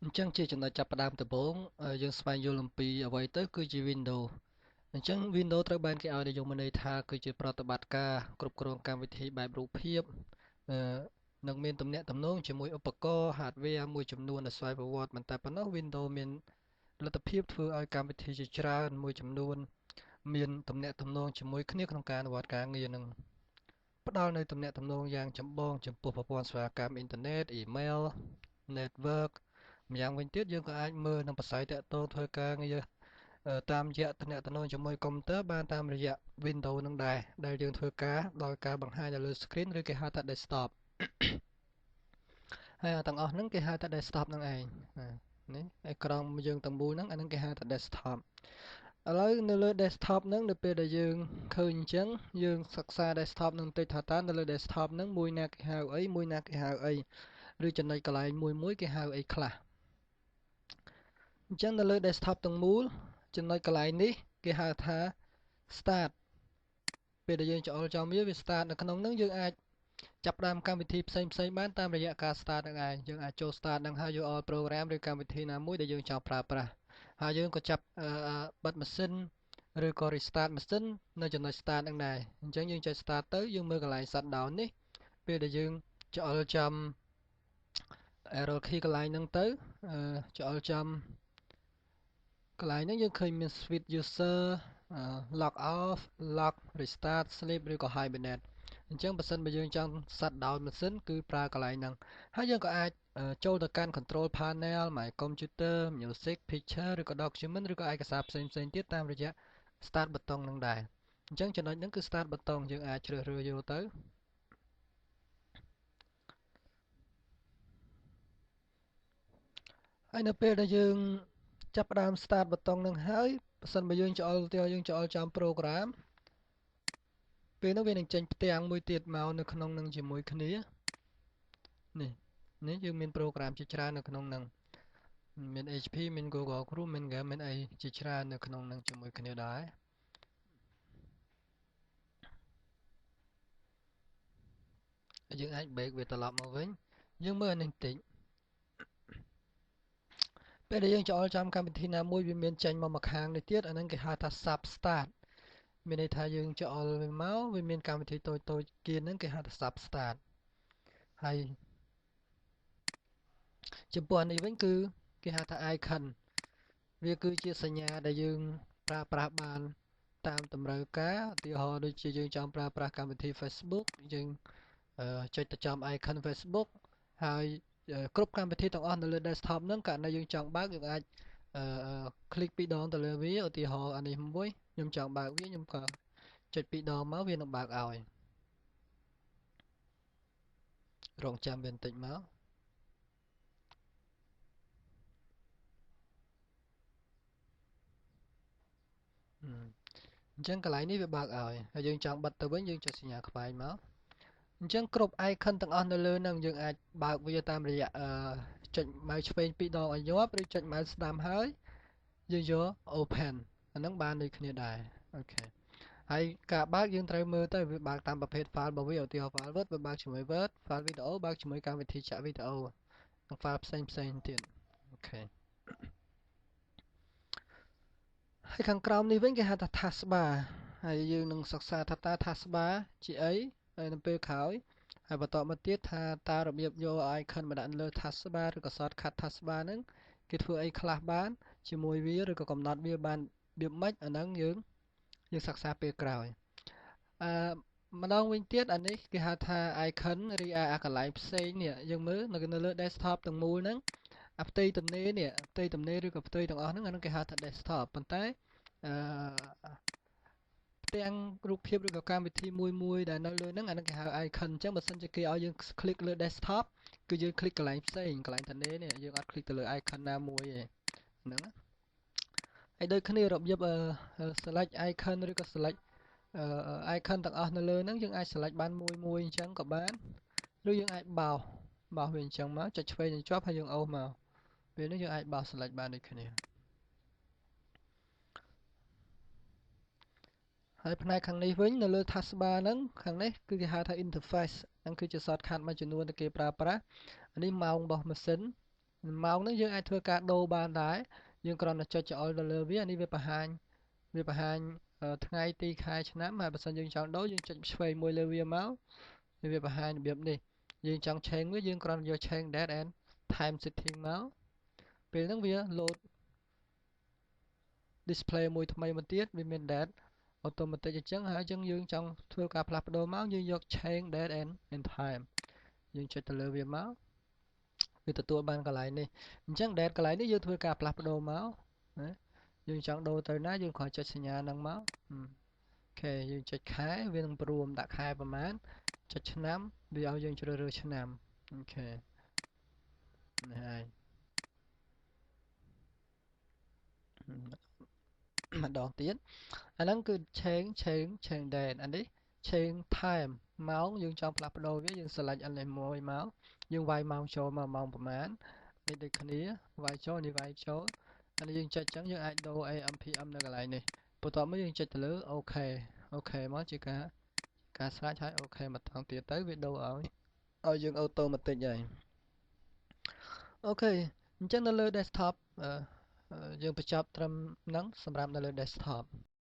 អញ្ចឹងជាចំណុចចាប់ផ្ដើមដំបូងយើងស្វែងយល់អំពីអ្វីទៅគឺជា Windows អញ្ចឹង Windows ត្រូវបានគេឲ្យនិយមន័យថាគឺជាប្រតិបត្តិការគ្រប់គ្រងកម្មវិធីបែបរូបភាពនិងមានទំនាក់ទំនងជាមួយឧបករណ៍ hardware មួយចំនួនដែលស្វ័យប្រវត្តិមិនតែប៉ុណ្ណោះ Windows មានលទ្ធភាពធ្វើឲ្យកម្មវិធីជាច្រើនមួយចំនួនមានទំនាក់ទំនងជាមួយគ្នាក្នុងការអនុវត្តការងារនឹងផ្ដល់នូវទំនាក់ទំនងយ៉ាងចម្បងចំពោះប្រព័ន្ធសេវាកម្មអ៊ីនធឺណិត អ៊ីមែល network ម្យ៉ាងវិញទៀតយើងក៏អាចមើលនិងប្រស័យទាក់ទងធ្វើការងារតាមរយៈទំនាក់ទំនងជាមួយកុំព្យូទ័របានតាមរយៈ Windows នឹងដែរដែលយើងធ្វើការដោយការបង្ហាញនៅលើ screen ឬគេហៅថា desktop ហើយទាំងអស់ហ្នឹងគេហៅថា desktop ហ្នឹងឯងនេះអេក្រង់យើងទាំងមូលហ្នឹងអាហ្នឹងគេហៅថា desktop ឥឡូវនៅលើ desktop ហ្នឹងនៅពេលដែលយើងឃើញអញ្ចឹងយើងសិក្សា desktop ហ្នឹងតិចថាតើនៅលើ desktop ហ្នឹងមួយណាគេហៅអីមួយណាគេហៅអីឬចំណុចកន្លែងមួយមួយគេហៅអីខ្លះអញ្ចឹងនៅលើ desktop ទាំងមូលចំណុចកន្លែងនេះគេហៅថា start ពេលដែលយើងច្អល់ចំវា start នៅក្នុងហ្នឹងយើងអាចចាប់ផ្ដើមកម្មវិធីផ្សេងផ្សេងបានតាមរយៈការ start ហ្នឹងឯងយើងអាចចូល start ហ្នឹងហើយយក all program ឬកម្មវិធីណាមួយដែលយើងចង់ប្រើប្រាស់ហើយយើងក៏ចាប់បិទម៉ាស៊ីនឬក៏ restart ម៉ាស៊ីននៅចំណុច start ហ្នឹងដែរអញ្ចឹងយើងចុច start ទៅយើងមើលកន្លែង shut down នេះពេលដែលយើងច្អល់ចំ arrow key កន្លែងហ្នឹងទៅច្អល់ចំកន្លែងហ្នឹងយើងឃើញមាន switch user log off log restart sleep ឬក៏ hibernate អញ្ចឹងបើសិនបើយើងចង់ shut down ម៉ាស៊ីនគឺប្រើកន្លែងហ្នឹងហើយយើងក៏អាចចូលទៅកាន់ control panel my computer music picture ឬក៏ document ឬក៏ឯកសារផ្សេងផ្សេងទៀតតាមរយៈ start button ហ្នឹងដែរអញ្ចឹងចំណុចហ្នឹងគឺ start button យើងអាចជ្រើសរើសយកទៅហើយនៅពេលដែលយើងចាប់ផ្ដើម start button ហ្នឹងហើយបើសិនបើយើងច្អល់ទៅយើងច្អល់ចំ program ពេលនោះវានឹងចេញផ្ទាំងមួយទៀតមកនៅក្នុងនឹងជាមួយគ្នានេះនេះយើងមាន program ជាច្រើននៅក្នុងនឹងមាន HP មាន Google Chrome មាន Game មានអីជាច្រើននៅក្នុងនឹងជាមួយគ្នាដែរយើងអាច back វាត្រឡប់មកវិញយើងមើលអានេះបន្តិចពេលដែលយើងច្អល់ចំកម្មវិធីណាមួយវាមានចេញមកម្ខាងនេះទៀតអាហ្នឹងគេហៅថា sub start មានន័យថាយើងច្អល់វាមកវាមានកម្មវិធីតូចតូចគៀនហ្នឹងគេហៅថា sub start ហើយចំពោះអានេះវិញគឺគេហៅថា icon វាគឺជាសញ្ញាដែលយើងប្រើប្រាស់បានតាមតម្រូវការឧទាហរណ៍ដូចជាយើងចង់ប្រើប្រាស់កម្មវិធី Facebook យើងចុចទៅចំ icon Facebook ហើយគ្រប់កម្មវិធីទាំងអស់នៅលើ desktop ហ្នឹងករណីយើងចង់បើកយើងអាច click ពីរដងទៅលើវាឧទាហរណ៍អានេះមួយខ្ញុំចង់បើកវាខ្ញុំក៏ចុចពីរដងមកវានឹងបើកឲ្យរងចាំវាបន្តិចមកអញ្ចឹងកន្លែងនេះវាបើកឲ្យហើយយើងចង់បិទទៅវិញយើងចុចសញ្ញាខ្វែងមកអញ្ចឹងគ្រប់ icon ទាំងអស់នៅលើហ្នឹងយើងអាចបើកវាតាមរយៈចុចម៉ៅឆ្វេងពីរដងឲ្យញាប់ឬចុចម៉ៅស្ដាំហើយយើងយក open អាហ្នឹងបានដូចគ្នាដែរអូខេហើយការបើកយើងត្រូវមើលទៅវាបើកតាមប្រភេទ file របស់វាឧទាហរណ៍ file Word វាបើកជាមួយ Word file video បើកជាមួយកម្មវិធីចាក់វីដេអូនិង file ផ្សេងផ្សេងទៀតអូខេហើយខាងក្រោមនេះវិញគេហៅថា taskbar ហើយយើងនឹងសិក្សាថាតើ taskbar ជាអីហើយនៅពេលក្រោយហើយបន្តមកទៀតថាតើរបៀបយក icon មកដាក់លើ taskbar ឬក៏ shortcut taskbar ហ្នឹងគេធ្វើអីខ្លះបានជាមួយវាឬក៏កំណត់វាបានរបៀបម៉េចអាហ្នឹងយើងសិក្សាពេលក្រោយអឺម្ដងវិញទៀតអានេះគេហៅថា icon ឬអាកន្លែងផ្សេងនេះយើងមើលនៅលើ desktop ទាំងមូលហ្នឹងអាផ្ទៃទំនេរនេះផ្ទៃទំនេរឬក៏ផ្ទៃទាំងអស់ហ្នឹងអាហ្នឹងគេហៅថា desktop ប៉ុន្តែអឺផ្ទាំងរូបភាពឬក៏កម្មវិធីមួយមួយដែលនៅលើហ្នឹងអាហ្នឹងគេហៅ icon អញ្ចឹងបើសិនជាគេឲ្យយើង click លើ desktop គឺយើង click កន្លែងផ្សេងកន្លែងទំនេរនេះយើងអត់ click ទៅលើ icon ណាមួយទេហ្នឹងហើយដូចគ្នារបៀប select icon ឬក៏ select icon ទាំងអស់នៅលើហ្នឹងយើងអាច select បានមួយមួយអញ្ចឹងក៏បានឬយើងអាចបោសវាអញ្ចឹងមកចុចឆ្វេងឲ្យជាប់ហើយយើងអូសមកពេលនេះយើងអាចបោស select បានដូចគ្នាហើយផ្នែកខាងនេះវិញនៅលើ taskbar ហ្នឹងខាងនេះគឺគេហៅថា interface ហ្នឹងគឺជា shortcut មួយចំនួនដែលគេប្រើប្រាស់អានេះម៉ោងរបស់ម៉ាស៊ីន ម៉ោងហ្នឹងយើងអាចធ្វើការដូរបានដែរយើងគ្រាន់តែចុចចោលទៅលើវានេះវាបង្ហាញវាបង្ហាញថ្ងៃទីខែឆ្នាំហើយបើសិនយើងចង់ដូរយើងចុចឆ្វេងមួយលើវាមកវាបង្ហាញរបៀបនេះយើងចង់ change វាយើងគ្រាន់តែយក change date and time setting មកពេលហ្នឹងវា load display មួយថ្មីមួយទៀតវាមាន date automatic អញ្ចឹងហើយអញ្ចឹងយើងចង់ធ្វើការផ្លាស់ប្ដូរមកយើងយក change date and time យើងចុចទៅលើវាមកវាទទួលបានកន្លែងនេះអញ្ចឹង date កន្លែងនេះយើងធ្វើការផ្លាស់ប្ដូរមកណាយើងចង់ដូរទៅណាយើងគ្រាន់ចុចសញ្ញាហ្នឹងមក OK យើងចុចខែវានឹងព្រមដាក់ខែប្រហែលចុចឆ្នាំវាឲ្យយើងជ្រើសរើសឆ្នាំ OK នេះហើយម្ដងទៀតអាហ្នឹងគឺ change change change date អានេះ change time ម៉ោងយើងចង់ផ្លាស់ប្ដូរវាយើង select អានេះមួយមកយើងវាយម៉ោងចូលមកម៉ោងប្រហែលនេះដូចគ្នាវាយចូលនេះវាយចូលអានេះយើងចុចចឹងយើងអាចដូរ AM PM នៅកន្លែងនេះបន្ទាប់មកយើងចុចទៅលើ OK OK មកជាការស្រេចហើយ OK ម្ដងទៀតទៅវាដូរឲ្យយើង automatic ហើយ OK អញ្ចឹងនៅលើ desktop យើងបញ្ចប់ត្រឹមហ្នឹងសម្រាប់នៅលើ desktop។